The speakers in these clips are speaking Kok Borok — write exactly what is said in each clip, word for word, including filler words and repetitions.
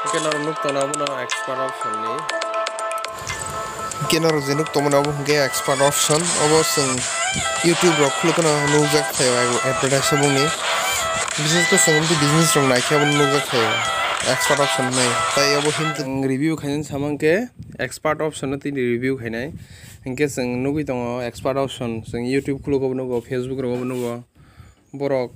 Hwnkhe norok nuk tongna abono expert option ni. Hwnkhe norok je nuk tongmani abo hwnkhe expert option. Obo chwng YouTube rok khulukno nukjak thaio, advertise bongni. Bises khe chwng business rok naikhe abono nukjak thaio, expert option hinwi. Tai obo himtwk review khainani samang khe expert option no tini review khainai. Hwnkhe chwng nugwi tongo expert option, chwng YouTube khulugo bo nugo, Facebook rogo bo nugo. Borok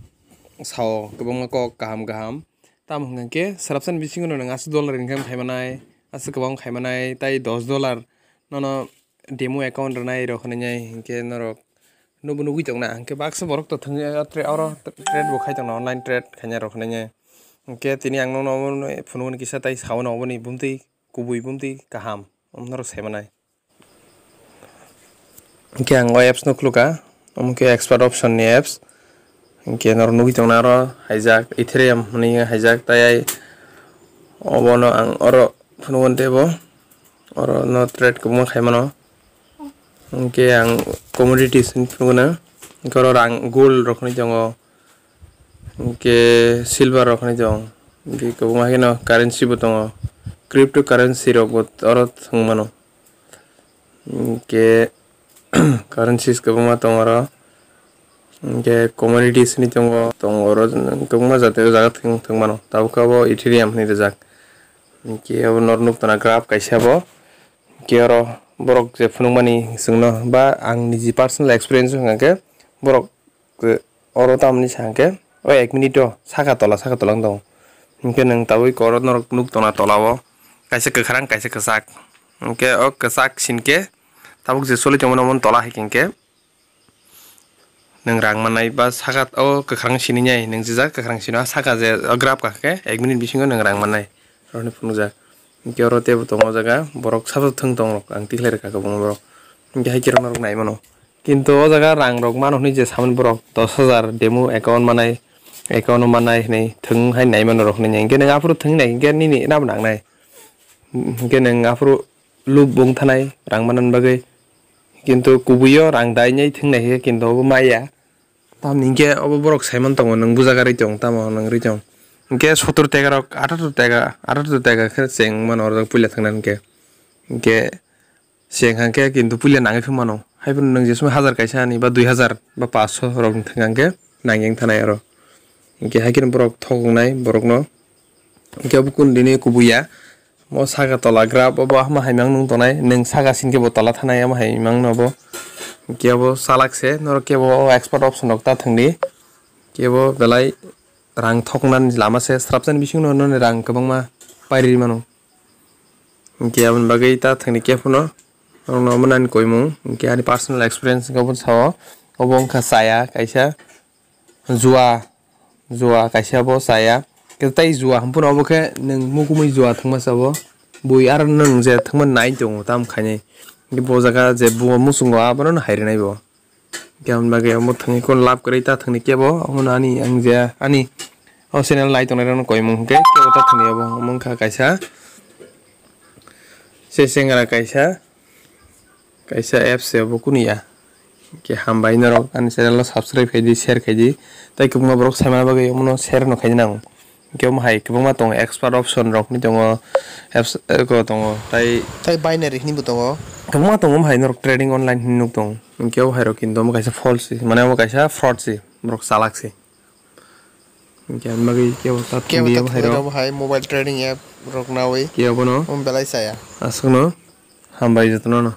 sao kwbangma kok kaham kaham. Tamo hwnkha khe swrapsani bisingo no nwng aswk dollar income khaimanai, aswk kwbang khaimanai, tai dos dollar nono demo account rwnai rok hinwi hinkhe norok nubo nugwi tongna. Hinkhe baksa borok to thwngwi oro trade bo khai tongna, online trade khaina rok hinwi. Hinkhe tini ang nono phunukni kisa tai sao no oboni bumtwi kubui bumtwi kaham norok saimanai. Hinkhe ang o apps no khulukha, omo khe expert option ni apps. Hinkhe norok nugwi tongna aro haijak Ethereum hinwi haijak, tai ai obono ang oro phunukgo teibo oro no trade kwbangma khaimano. Hinkhe ang commodities hinwi phunukgo, hinkhe oro rang gold rok hinwi tongo. Hinkhe silver rok hinwi tongo, hinkhe kwbangma haino currency bo tongo, crypto currency rok bo oro thwng mano. Hinkhe currencies kwbangma tongo oro, hinkhe commodities hinwi tongo, tongo oro kwbangma jati o jaga thwng thwng mano, tabuk khe abo Ethereum hinwi rijak. Hinkhe abo norok nuk tongna graph kaisa bo, hinkhe oro borok je phunukmani chwngno ba ang niji personal experience wngkha khe borok. Tei oro tamni sa hwnkhe o ek minute o saka tola saka tola wng tongo. Hinkhe nwng tabuk oro norok nuk tongna tola o kaisa kwkhwrang kaisa kwchak. Hinkhe o kwchak sini khe tabuk je choli tongmani omo tola hai khe nwng rang mannai ba saka o kwkhwrang sini nai nwng jijak kwkhwrang sino saka je o graph kaham khe ek minute bisingo nwng rang mannai. Oro hinwi phunukjak. Hinkhe oro teibo tongo o jaga borok sabo thwng tongo ang tikhlai rwkha kwbangma borok. Hinkhe hai khe norok nai mano. Kintu o jaga rang rok mano hinwi je samani borok dos hajar demo account manai, account o manai hinwi thwng hai nai mano rok hinwi. Hinkhe nwng aphuru thwng nai hinkhe nini nabo nangnai. Hinkhe nwng aphuru lub wng thanai rang manani bagwi. Kintu kubui o rang dai nai thwng nai hinkhe kintu obo maya. Tamni hinkhe obo borok saiman tongo, nwng bujagarwi tong, tamo nwngrwi tong. Hinkhe sottor tega rok, atattor tega, atattor tega khe cheng mano oro puila thangna hinkhe. Hinkhe cheng hangkhe kintu puila nangwi phano mano. Haiphano nwng jesumai hajar kaisa ani ba dui hajar ba paanch sho rok thang hangkhe nangwi wng thanai oro. Hinkhe haikhe borok thok wngnai borokno. Hinkhe obo kunu dini kubui ya. Mo saka tola graph obo hama hai mang nung tongnai, nwng saka sini khe bo tola thanai, omo hai mang no bo. Hinkhe obo salak se, norok kebo o expert option rok ta thwngdi. Kebo belai rang thoknani lama se, srapsani bisingo no nini rang kwbangma pairi mano. Hinkhe aboni bagwi ta thwngdi kebo no, norok no omo nani koimung, hinkhe ani personal experience hinkhe obo sao, obo wngkha chaya kaisa. Jua, jua kaisa bo chaya. Khe tei jua hwnphano obo khe nwng mukumui jua thwngma sabo. Bui aro nwng je thwngma nai tongo tamo khainai. Bo jaga je bo muchungo abono hai rwnai bo. Khe aboni bagwi omo thwngwi khe lab kwrwi ta thwngni kebo omo ani ang je ani o channel nai tongnai rokno koimung hwnkhe kebo ta thwngni obo omo wngkha kaisa. Se sengra kaisa, kaisa apps se bo kunu ya. Khe hambai norok ani channel o subscribe khaidi, share khaidi. Tai kwbangma borok saimana bagwi omono share no khaidi nango. Khe omo hai kwbangma tongo, expert option rok ni tongo, apps, eh, ko tongo. Tai tai binary hini bo tongo. Kwbangma tongo omo hai norok trading online hini nuk tongo. Khe omo hai rok kintu omo kaisa false se, mane omo kaisa fraud se, borok chalak se. Hinkhe ang bagwi kebo ta kebo thwngwi ta obo hai thwngwi rok. Rok bo hai mobile trading app rok nawi. Kebo no. Omo belai chaya. Aswkno hambai jotono no.